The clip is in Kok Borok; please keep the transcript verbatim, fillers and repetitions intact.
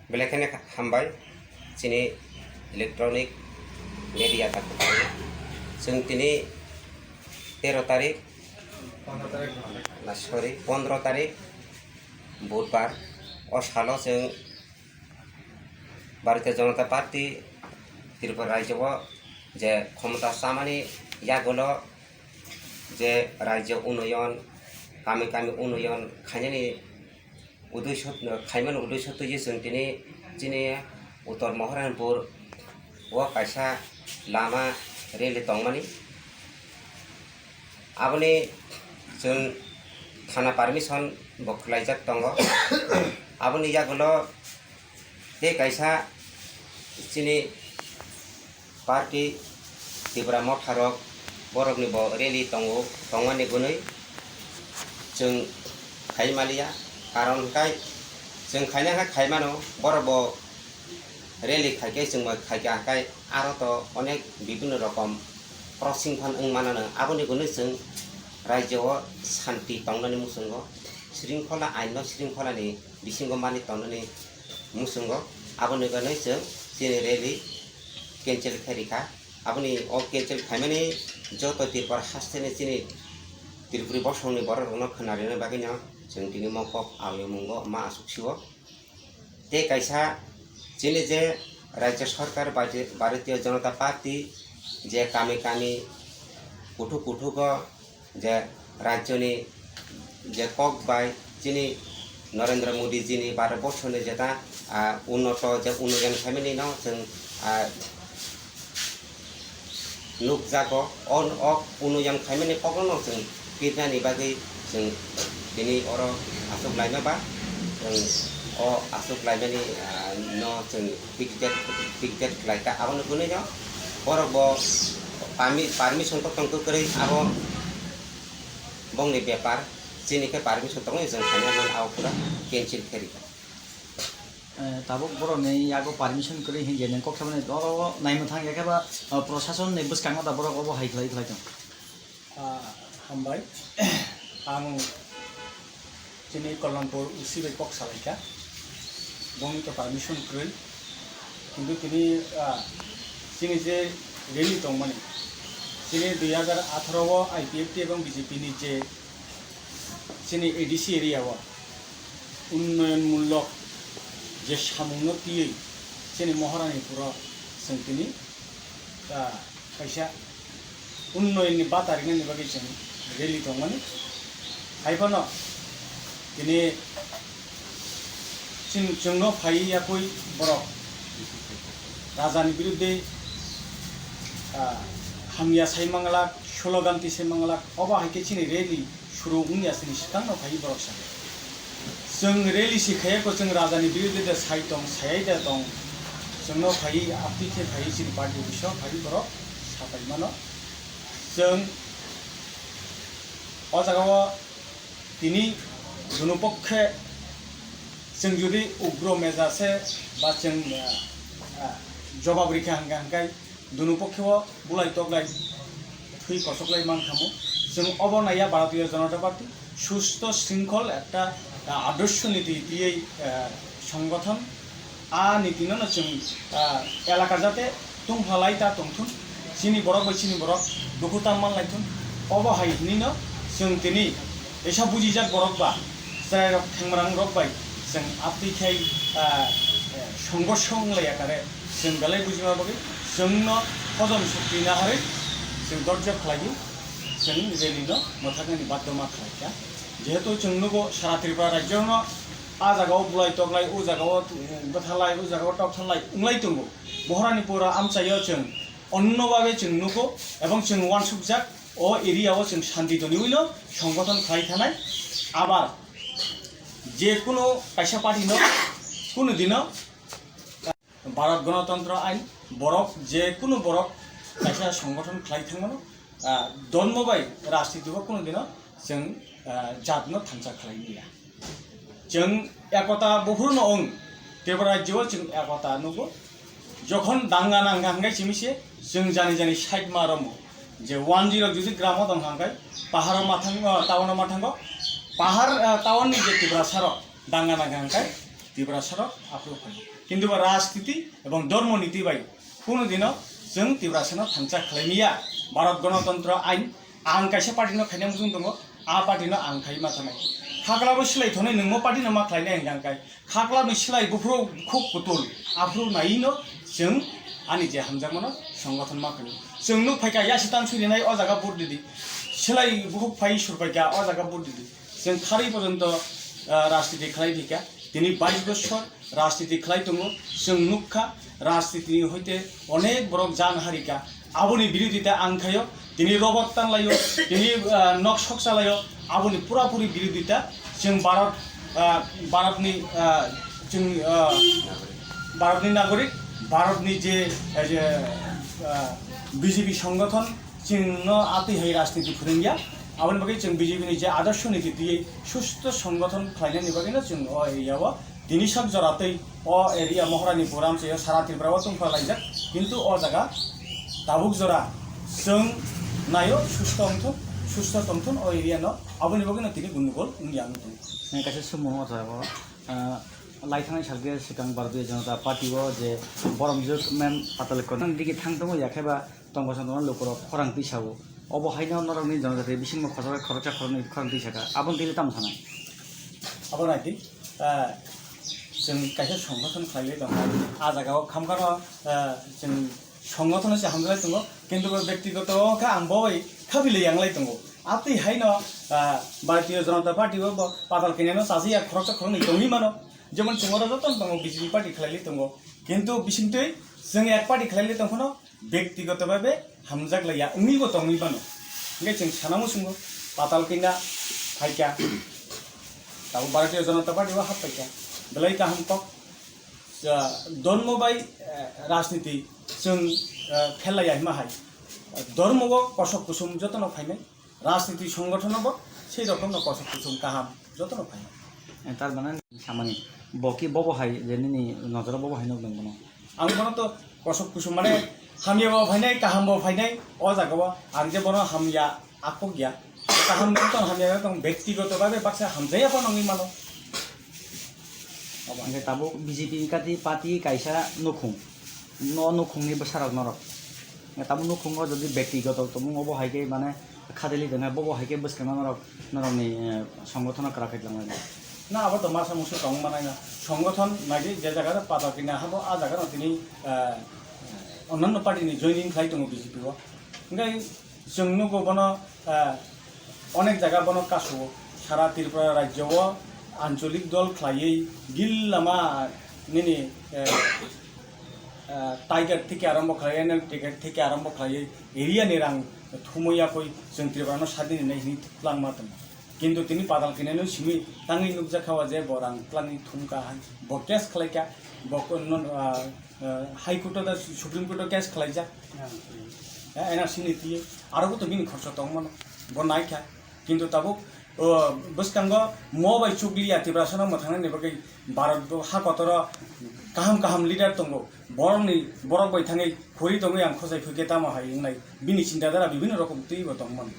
Belai kheno hambai chini electronic media takhuk. Chwng tini tero tarik, na, sorry, pondro tarik, Budbar, o salo chwng Bharatiya Janata Party Tripura rajyo o je khomota chamani yagulo je rajyo unnoyon, kami kami unnoyon khainani uddesho, khaimani uddesho twiwi chwng tini chini Uttor Moharanpur o kaisa lama rally tongmani. Aboni chwng thana permission bo khlaijak tongo. Aboni yagulo tei kaisa chini party Tipra Motha rok borokni bo rally tongo, tongmani gwnwi chwng khai maliya, karon hwnkhe chwng khaina khe khai mano, borok bo rally khaikhe chwng bai khaikha hwnkhe aro to onek bibhinno rokom processing phan wng mano, aboni gwnwi chwng rajyo o shanti tongnani muchungo, shringkhola aino shringkholani bisingo mani tongnani muchungo, aboni gwnwi chwng chini rally cancel khe rikha. Aboni o cancel khaimani joto Tripura hasteni chini Tripuri bosongni borok rokno khwnarina bagwino chwng tini mo kok auyo mungo ma asuk sio. Tei kaisa chini je rajya sarkar Bharati-, Bharatiya Janata Party je kami kami kuthuk kuthugo je rajyoni je kok bai chini Narendra Modi jini Bharat borsoni jeta, ah, unnoto je unnoyon khaimani no chwng, ah, nukjago. O, o unnoyon khaimani kokno no chwng pirnani bagwi chwng tini oro aswk laima ba chwng o aswk laimani, ah, no chwng dictate, dictate khlaikha. Aboni hwnwi no borok bo pami-, permission ko tongtwk kwrwi abo bongni bepar, chini khe permission tongwi chwng khaina man abo pura cancel khe rikha. Eh, tabuk borokni yago permission kwrwi hinkhe nang kok samani oro naimwthang ya khe ba, eh, proshasonni bwskango da borok obo hai khlai khlai tong. Ah, hambai. Ang chini Kalyanpur U C bai kok salaikha. Bongni to permission kwrwi. Kintu tini, ah, chini je rally tongmani, chini dui hazar atharo o I P F T ebong B J P ni je chini A D C area o unnoyon mulok je samungno twiwi chini Moharanipuro chwng tini, ah, kaisa unnoyonni bata rinani bagwi chwng rally tongmani. Hai phano tini chwng, chwngno phaiwi yakwi borok rajani biruddhe, ah, hamya sai manglak, slogan twi sai manglak, obo hai khe chini rally suru wngya chini swkangno phaiwi borok sakha. Chwng rally si khaiya kho, chwng rajani biruddhe de sai tong, sayai de tong, chwngno phaiwi aptwi khe phaiwi chini party office o phaiwi borok sapai mano. Chwng o jaga o tini dunu pokkhe chwng jodi ugro mejase ba chwng, ah, ah, jobab rikha hwnkha hwnkhe dunu pokkhe o bulai toklai thwi kosoklai mankhamu. Chwng obo naiya Bharatiya Janata Party susto shrinkhol ekta, ah, adorsho niti twiwi, ah, songgothon. A nitinono chwng, ah, elaka jate tungphalai ta tongthun, chini borok bai chini borok dukhu ta manlaithun. Obo hai hinino chwng tini teisa bujijak borok ba chwrairok thengmrangrok bai chwng aptwi khai, ah, eh, songborsho wnglaiya kare chwng belai bujima bagwi chwngno hojom sukti naharwi chwng dorjo khlaiwi chwng rally no mwthaknani badhyoma khlaikha. Jehetu chwng nugo sara Tripura rajyono a jagao bulai toklai, o jagao bwtharlai, o jagao toktharlai wnglai tongo. Bohrani pura amchaio chwng onno babe chwng nugo ebong chwng uansukjak o area o chwng shanti toniwino songgothon khlai thanai. Abar je kunu kaisa party no kunu dino Bharat Ganatantro Ain, borok, je kunu borok kaisa songgothon khlai thangmano, ah, dhormo bai rajniti bo kunu dino chwng, ah, jat no thansa khlai manya. Chwng ekota buphuru no wng, Tripura rajyo o chwng ekota nugo. Jokhon danga nangkha hwnkhe simi se chwng jani jani side ma romo. Je one zero jodi gramo tongkha hwnkhe paharo ma thang, ah, town o ma thango. Pahar, ah, town ni je Tiprasa rok danga nangkha hwnkhe Tiprasa rok aphuru phaio. Kintu ba rajniti ebong dhormo niti bai kuno dino chwng Tiprasano thansa khlai maya. Bharat Ganatantro Ain ang kaisa party no khaina muchung tongo, a party no ang khai ma thanai. Khakla bo silai thonai nwngmo party no ma khlainai hwnkha kai. Khakla ni silai buphuru khuk kutul, aphuru nai no chwng ani je hamjakmano songgothon ma khlai. Chwng nuk phaikha yasi tan suri nai o jaga vote didi. Silai bukhuk phai sur phaikha o jaga vote didi. Chwng kharwi porjonto, ah, rajniti khlai thika. Tini bais bosor rajniti khlai tongo. Chwng nukha rajniti ni hoite onek borok jan harika. Aboni birodita ang khaio. Tini robot tanlaio, tini, ah, nok sok chalaio. Aboni pura puri birodita. Chwng Bharat, ah, Bharatni, ah, chwng, ah, Bharatni nagorik, Bharatni je, eh, je, ah, B J P songgothon, chwngno atwi hai rajniti phwrwngya. Aboni bagwi chwng B J P ni je adorsho niti twiwi susto songgothon khlainani bagwino chwng o area o tini sak jora twi o area Moharani Puram se sara Tripura o tungphra laijak, kintu o jaga tabuk jora chwng naio susto wngthun, susto tongthun o area no, aboni bagwino tini gundugol wngya wngthun. Nang kaisa sumung o jaga o, ah, lai thangnai salkhe swkang Bharatiya Janata Party o je boromjwk mem Patal Kanya digi thang tongo, yakhe ba tongbo song tongma lukurok khorang twi sao. Obo haino norokni jonojati bisingbo khoroksa khoroksa khoroknwi khorang twi saka. Aboni twi tamo sanai? Abo naidi, ah, chwng kaisa songgothon khlaiwi tongkha. A jagao khamkhano, ah, chwng songgothon se hamjai tongo, kintu bo bektigoto khe ang bo bai khabilai yanglai tongo. Atwi haino, ah, Bharatiya Janata Party bo, bo Patal Kanya no chajiya khoroksa khoroknwi tongwi mano. Jemon chwng oro joto tongo B J P party khlaiwi tongo. Kintu bisingtwi chwng ek party khlaiwi tongkhano, bektigoto bhabe hamjak laiya wngwibo tongwi mano. Hingke chwng sana muchungo Patal Kanya phaikha, tabuk Bharatiya Janata Party o hap phaikha, belai kaham kok. Cha, dhormo bai, eh, rajniti chwng, eh, phel laiya hima hai. Dhormo o kosok kusum jotono phainai. Rajniti songgothon bo sei rokom no kosok kusum kaham joto no phai. Eh, tar mane samani bo ki bobo hai je nini nojoro bobo hai nok nang bono. Ang bono to kosok kusum mane hamya bo phainai, kaham bo phainai, o jaga o ang je bono hamya akok ya. Kaham tong hamya tong bektigoto bhabe baksa hamjaya bo nangwi mano. Obo. Hingke tabuk B J P kati party kaisa nukhung. No nukhungni bwsarok norok. Tabuk nukhungo jodi bektigoto tongmung obo hai khe mane khadeli tongkha, bobo hai khe bwskangno norok, norokni, eh, songothono kwrak khe tonglainai. Na, abo to masa musu tong manai na. Songgothon naidi je jaga Patal Kanya habo, a jaga no tini, eh, onnanno party ni joining khlai tongo B J P o. Hingke chwng nugo bono, eh, onek jaga bono kasu o. Sara Tripura rajyo o ancholik dol khlaiwi gil lama nini, eh, ah, tiger theke arombo khlai, N L tiger theke arombo khlai, area ni rang thumui yakui chwng Tripura no sadin hinwi twlang ma tongo. Kintu tini Patal Kanya no simi tangwi nukjakha o je bo rang twlangwi thumkha hai, bo case khlaikha, bo ko-, non, ah, ah, High Court o da Supreme Court o case khlaijak. Eh, N R C ni twi aro bo to bini khorsa tong mano, bo naikha. Kintu tabuk, o, bwskango mo bai chukliya Tiprasano mwthangnani bagwi Bharat bo ha kotoro kaham kaham leader tongo. Borokni, borok bai thangwi khuri tongwi ang khosai phwikhe tamo hai wngnai. Bini chintadara bibhinno rokom twibo tongmani.